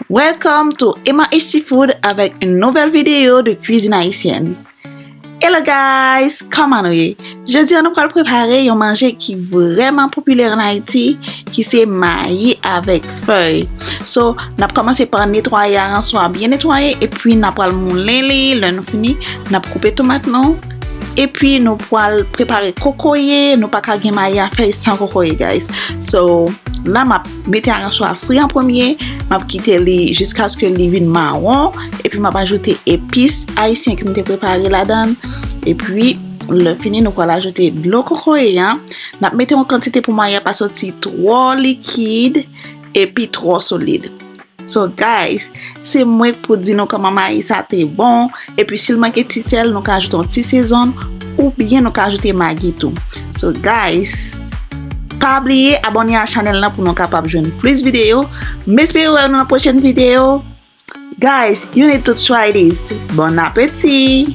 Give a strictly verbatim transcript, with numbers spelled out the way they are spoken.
Welcome to M R H Seafood avèk yon nouvèl videyo de kwizin ayisyèn. Hello guys, kòman nou ye? Jodi a nou pral prepare yon manje ki vrèman popilè an Ayiti, ki se mayi avèk fèy. So, n ap kòmanse pa netwaye aranswa, byen netwaye, epi n ap pral moulen li. Lè nou fini, n ap koupe tomat nou. Epi nou pral prepare kokoye, nou pa ka gen mayi a fèy san kokoye, guys. So, la m ap mete aranswa a fri an premye, m ap kite li jiskaske li vin mawon, epi m ap ajoute epis ayisyen ke m te prepare ladan. Epi, lè fini, nou pral ajoute dlo kokoye a. N ap mete yon kantite pou mayi a pa soti twò likid epi twò solid. So guys, se mwen k pou di nou kòman mayi sa te bon, epi si l manke ti sèl, nou ka ajoute yon ti sezon, oubyen nou ka ajoute magi tou. So guys, pa bliye abòne a chanèl lan pou nou kapab jwenn plis videyo. M espere wè nou nan pwochèn videyo. Guys, you need to try this. Bon apeti!